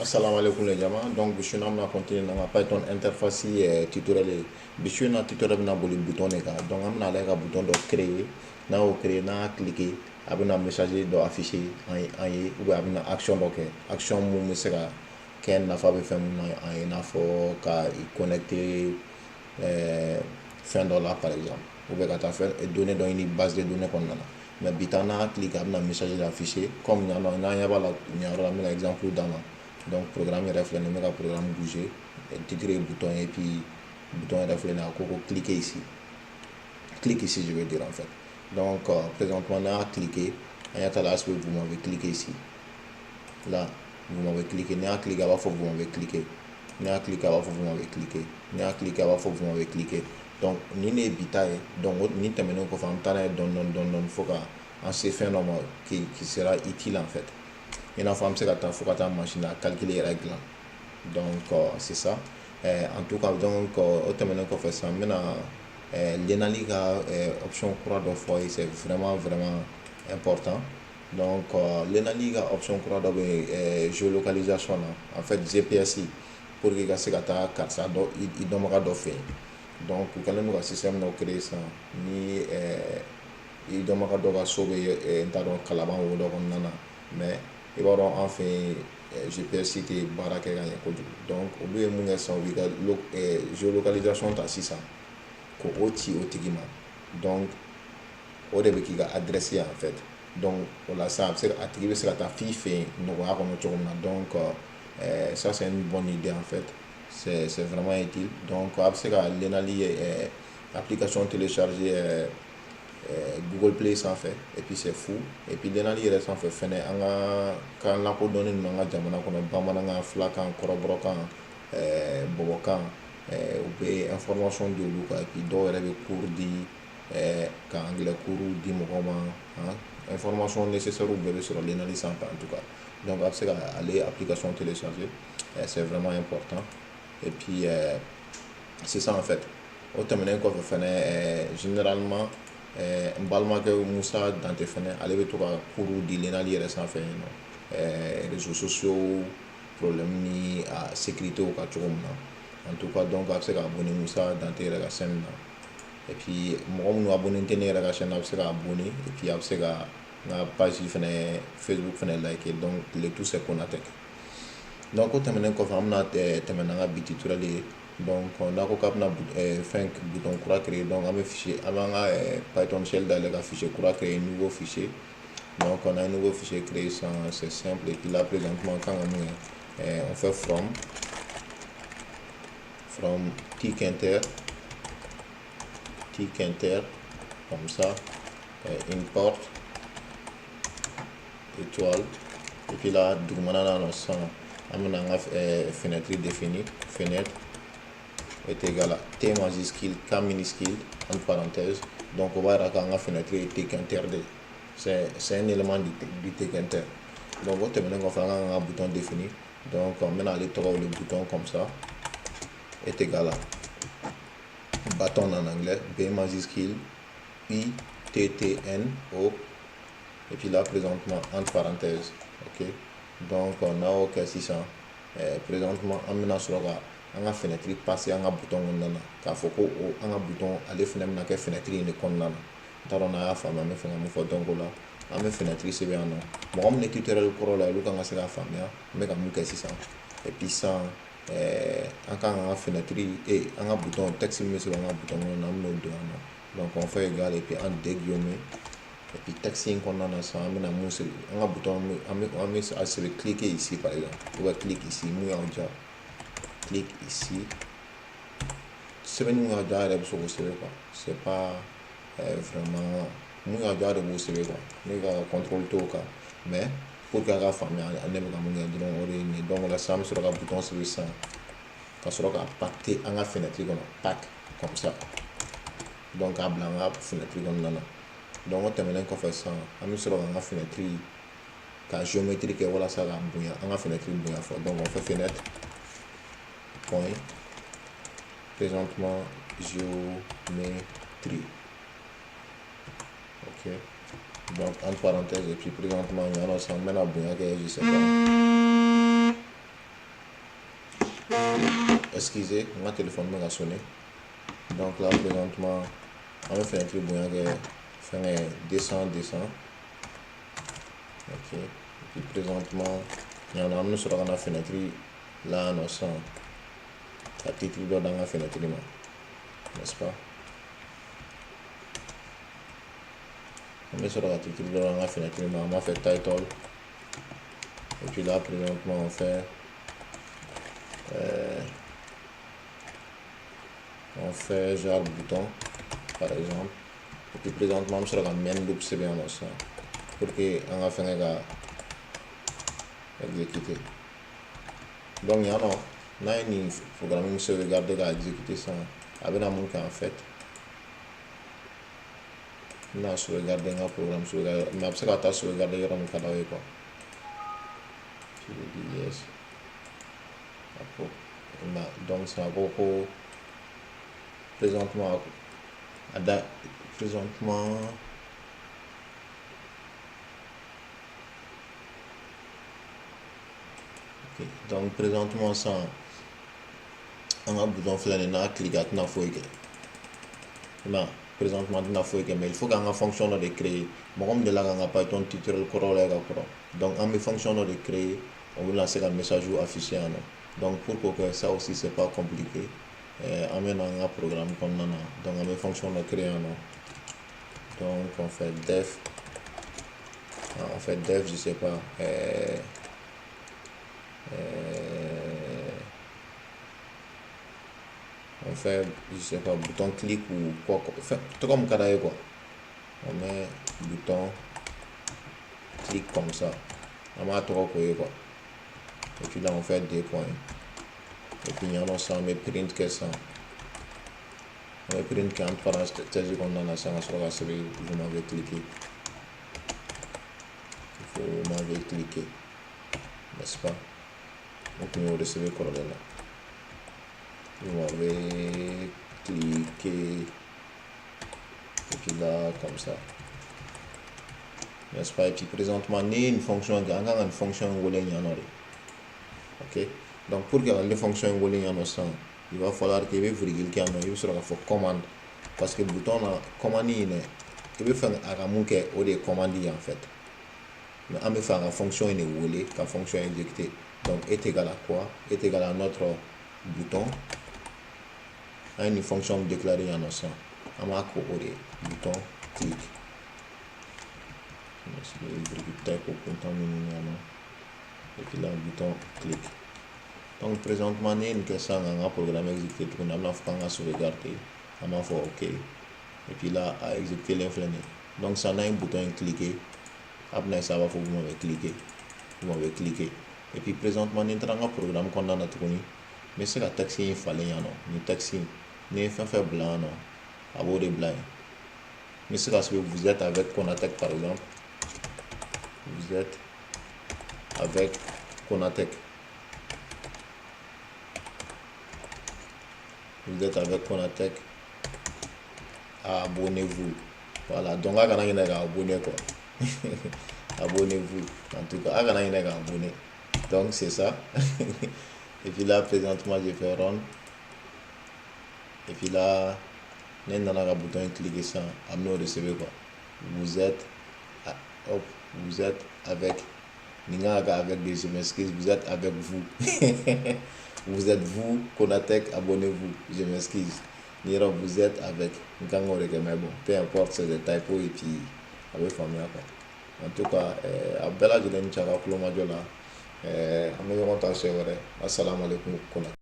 Assalamu alaikum les jama. Donc bi su in na, an bɛna continuer n'an ka Python interface tutoriel ye. Bi su in na, tutoriel bɛna boli bouton de kan. Donc an bɛna lajɛ ka bouton dɔ créer. N'an y'o créer, n'an y'a cliquer, a bɛna message dɔ afficher an ye ou bien a bɛna action dɔ kɛ, action mun bɛ se ka kɛ nafa bɛ fɛn mun na an ye, i n'a fɔ ka i connecter fɛn dɔ la par exemple, ou bien ka taa fɛn données dɔ ɲini base de données kɔnɔna na. Mais bi ta, n'an y'a cliquer, a bɛna message afficher comme n'an ɲɛ b'a la nin yɔrɔ la. N bɛna exemple d'a ma. Donc programme yɛrɛ filɛ nin ye, n bɛ ka programme bouger. Titre ye bouton ye, puis bouton yɛrɛ filɛ nin ye, a ko ko cliquer ici, clique ici, je veux dire en fait. Donc présentement, n'an y'a cliquer, an ɲɛ t'a la, est-ce que vous m'avez cliqué ici? Là, vous m'avez cliqué. N'i y'a cliqué, a b'a fɔ vous m'avez cliqué. N'i y'a cliqué, a b'a fɔ vous m'avez cliqué. N'i y'a cliqué, a b'a fɔ vous m'avez cliqué. Donc nin de ye bi ta ye. Donc nin tɛmɛnen kɔfɛ, an bɛ taa n'a ye dɔɔni dɔɔni dɔɔni dɔɔni fo ka an se fɛn dɔ ma qui sera utile en fait, i n'a fɔ an bɛ se ka taa fo ka taa machine à calculer yɛrɛ dilan. Donc c'est ça en tout cas. Donc o tɛmɛnen kɔfɛ sisan, n bɛna Lenali ka option kura dɔ fɔ ye. C'est vraiment vraiment important. Donc Lenali ka option kura dɔ bɛ yen géolocalisation na en fait, GPS, pour que i ka se ka taa karisa dɔ, i dɔnbaga dɔ fɛ yen. Donc u kɛlen don ka système dɔ créer sisan, ni i dɔnbaga dɔ ka so bɛ, n t'a dɔn, Kalaban wo dɔ kɔnɔna na, mais i b'a dɔn an fɛ yen GPS tɛ baara kɛ ka ɲɛ kojugu. Donc olu ye mun kɛ sisan? U b'i ka géolocalisation ta sisan k'o ci o tigi ma. Donc o de bɛ k'i ka adresse ye en fait. Donc o la sisan, a bɛ se a tigi bɛ se ka taa f'i fɛ yen nɔgɔya kɔnɔ cogo min na. Donc ça, c'est une bonne idée en fait, c'est vraiment utile. Donc a bɛ se ka Lenali application télécharger Google Play sanfɛ et puis c'est fou. Et puis Lenali yɛrɛ sanfɛ fɛnɛ, an ka kan lakodɔnnen ninnu an ka jamana kɔnɔ, bamanankan, filakan, kɔrɔbɔrɔkan, bɔbɔkan, u bɛ information di olu kan. Et puis dɔw yɛrɛ bɛ cours di, ka anglais cours di mɔgɔw ma. Information nécessaire bɛɛ bɛ sɔrɔ Lenali sanfɛ en tout cas. Donc a bɛ se ka ale application télécharger, c'est vraiment important. Et puis c'est ça en fait. O tɛmɛnen kɔfɛ fɛnɛ, généralement n balimakɛ Musa Dante fɛnɛ, ale bɛ to ka cours di Lenali yɛrɛ sanfɛ yen nɔ, réseaux sociaux problème ni a sécurité kan cogo min na en tout cas. Donc a bɛ se ka abonner Musa Dante yɛrɛ ka chaîne na. Et puis mɔgɔ minnu abonné tɛ ne yɛrɛ ka chaîne na, a bɛ se ka abonner. Et puis a bɛ se ka n ka page fɛnɛ Facebook fɛnɛ liker. Donc le tout, c'est Konatec. Donc o tɛmɛnen kɔfɛ, an bɛna tɛmɛ n'an ka bi tutoriel ye. Donc n'a ko k'a bɛna fɛn bouton kura créer, donc an bɛ fichier, an b'an ka Python shell dayɛlɛ ka fichier kura créer, nouveau fichier. Donc on a un nouveau fichier créé, c'est simple. Et puis là, présentement, kan ka mun kɛ? On fait from tkinter, tkinter comme ça, import étoile. Et puis là, dugumana na nɔ sisan, an bɛna an ka fenêtre définir. Fenêtre est égal à T majuscule K minuscule entre parenthèses. Donc o b'a yira k'an ka fenêtre ye tkinter de, c'est un élément du tkinter. Donc o tɛmɛnen kɔfɛ, an kan ka bouton définir. Donc an bɛna ale tɔgɔ wele bouton comme ça, est égal à button en anglais, B majuscule U T T N O, et puis là, présentement, entre parenthèses. Ok, donc n'a y'o kɛ sisan, présentement an bɛna sɔrɔ ka an ka fenêtre passer an ka bouton kɔnɔna na, k'a fɔ ko o an ka bouton, ale fɛnɛ bɛna kɛ fenêtre in de kɔnɔna na. N t'a dɔn n'a y'a faamuya, n bɛ fɛ ka mun fɔ. Donc o la, an bɛ fenêtre sɛbɛn yan nɔ. Mɔgɔ min ye tutoriel kɔrɔ la, olu kan ka se k'a faamuya n bɛ ka mun kɛ sisan. Et puis sisan, an kan ka fenêtre an ka bouton texte min bɛ sɛbɛn an ka bouton kɔnɔ na, an bɛn'o don yan nɔ. Donc on fait égal et puis entre deux guillemets. Et puis texte in kɔnɔna na sisan, an bɛna mun sɛbɛn an ka bouton? An bɛ a sɛbɛn cliquer ici par exemple, ou bien clique ici, mun y'aw diya, clique ici. Sɛbɛnni mun y'aw diya, a yɛrɛ bɛ se k'o sɛbɛn quoi. C'est pas vraiment mun y'aw diya de b'o sɛbɛn quoi, ne ka contrôle t'o kan. Mais pour que a ka faamuya ne bɛ ka mun kɛ dɔrɔn, o de ye nin ye. Donc o la sisan, an bɛ sɔrɔ ka bouton sɛbɛn sisan, ka sɔrɔ ka packer an ka fenêtre kɔnɔ, pack comme ça. Donc k'a bila an ka fenêtre kɔnɔna na. Donc o tɛmɛnen kɔfɛ sisan, an bɛ sɔrɔ k'an ka fenêtre ka géométrie kɛ walasa ka bonya, an ka fenêtre bonya fɔ. Donc on fait fenêtre point, présentement, géométrie. Ok, donc entre parenthèses. Et puis présentement, yan nɔ sisan, n bɛna bonya kɛ, je sais pas. Excusez, n ka téléphone bɛ ka sonner. Donc là, présentement, an bɛ fenêtre bonya kɛ fɛngɛ 200 200. Ok, et puis présentement, yan nɔ, an bɛ sɔrɔ ka na fenêtre la yan nɔ sisan ka titre dɔ d'an ka fenêtre ma, n'est-ce pas? An bɛ sɔrɔ ka titre dɔ d'an ka fenêtre ma. An b'a fɛ title, et puis là, présentement, on fait genre bouton par exemple. Et puis présentement, an bɛ sɔrɔ ka main loop sɛbɛn yan nɔ sisan pour que an ka fɛngɛ ka exécuter. Donc yan nɔ, n'a ye nin programme in sauvegarder ka exécuter sisan, a bɛna mun kɛ? En fait, n bɛna sauvegarder, n ka programme sauvegarder, mais a bɛ se ka taa sauvegarder yɔrɔ min ka d'aw ye quoi. Je vais dire yes. Donc ça ko ko présentement a da présentement. Ok, donc présentement sisan, an ka bouton filɛ nin ye, n'a cliquer, a tɛna foyi kɛ. I m'a ye, présentement a tɛna foyi kɛ, mais il faut k'an ka fonction dɔ de créer. Mɔgɔ min delila k'an ka Python tutoriel kɔrɔw lajɛ ka kɔrɔ, donc an bɛ fonction dɔ de créer, o bɛna se ka message afficher yan nɔ. Donc pour que ça aussi, c'est pas compliqué, an bɛ na an ka programme kɔnɔna na. Donc an bɛ fonction dɔ créer yan nɔ. Donc on fait def, on fait def, je sais pas, on fait, je sais pas, bouton clic ou quoi, enfin, tout comme ka d'a ye quoi. On met bouton clic comme ça, an b'a tɔgɔ k'o ye quoi. Et puis là, on fait deux points, et puis yan nɔ sisan, an bɛ print kɛ sisan. An bɛ print kɛ entre parenthèses kɔnɔna na sisan ka sɔrɔ ka sɛbɛn "vous m'avez cliqué", "vous m'avez cliqué", n'est-ce pas? O tun y'o de sɛbɛn kɔrɔlen na, "vous m'avez cliqué", et puis là, comme ça, n'est-ce pas? Et puis présentement, ni une fonction, an kan ka nin fonction in wele yan nɔ de. Ok, donc pour que ale fonction in wele yan nɔ sisan, il va falloir que i bɛ virgule kɛ yan nɔ, i bɛ sɔrɔ k'a fɔ commande, parce que bouton na, commande in dɛ, i bɛ fɛ a ka mun kɛ, o de ye commande ye en fait. Mais an bɛ fɛ a ka fonction in de wele ka fonction exécuter. Donc est égal à quoi? Est égal à notre bouton. An ye nin fonction déclarer yan nɔ sisan, an b'a ko o de ye bouton clic, virgule tɛ ko kuntan minnu yan nɔ, et puis là, bouton clic. Donc présentement, ni ye nin kɛ sisan k'an ka programme exécuter tuguni, an bɛna fɔ k'an ka sauvegarder, an b'a fɔ ok. Et puis là, a exécuter len filɛ nin ye. Donc sisan, n'an ye bouton in cliquer, a bɛna ye sisan, a b'a fɔ "vous m'avez cliqué", "vous m'avez cliqué". Et puis présentement, ni n taara n ka programme kɔnɔna na tuguni, n bɛ se ka texte in falen yan nɔ. Nin texte in, ni ye fɛn fɛn bila yan nɔ, a b'o de bila yen. N bɛ se ka sɛbɛn "vous êtes avec Konatec" par exemple, "vous êtes avec Konatec", "vous êtes avec Konatec, abonnez-vous". Voilà, donc a kana ɲinɛ ka abonner quoi. Abonnez-vous, en tout cas, a kana ɲinɛ ka abonner. Donc c'est ça. Et puis là, présentement, je fais run, et puis là, ne nana ka bouton in cliquer sisan, a bɛn'o de sɛbɛn quoi, "vous êtes", hop, "vous êtes avec", nin kan ka kɛ avec des, je m'excuse, "vous êtes avec vous", "vous êtes vous Konatec, abonnez-vous". Je m'excuse, ni yɔrɔ "vous êtes avec" n kan k'o de kɛ, mais bon, peu importe, c'est des typos, et puis a bɛ faamuya quoi. En tout cas, a bɛɛ lajɛlen ni ce a ka kulomajɔ la. An bɛ ɲɔgɔn ta siɲɛ wɛrɛ. Assalamu alaikum. Konatec.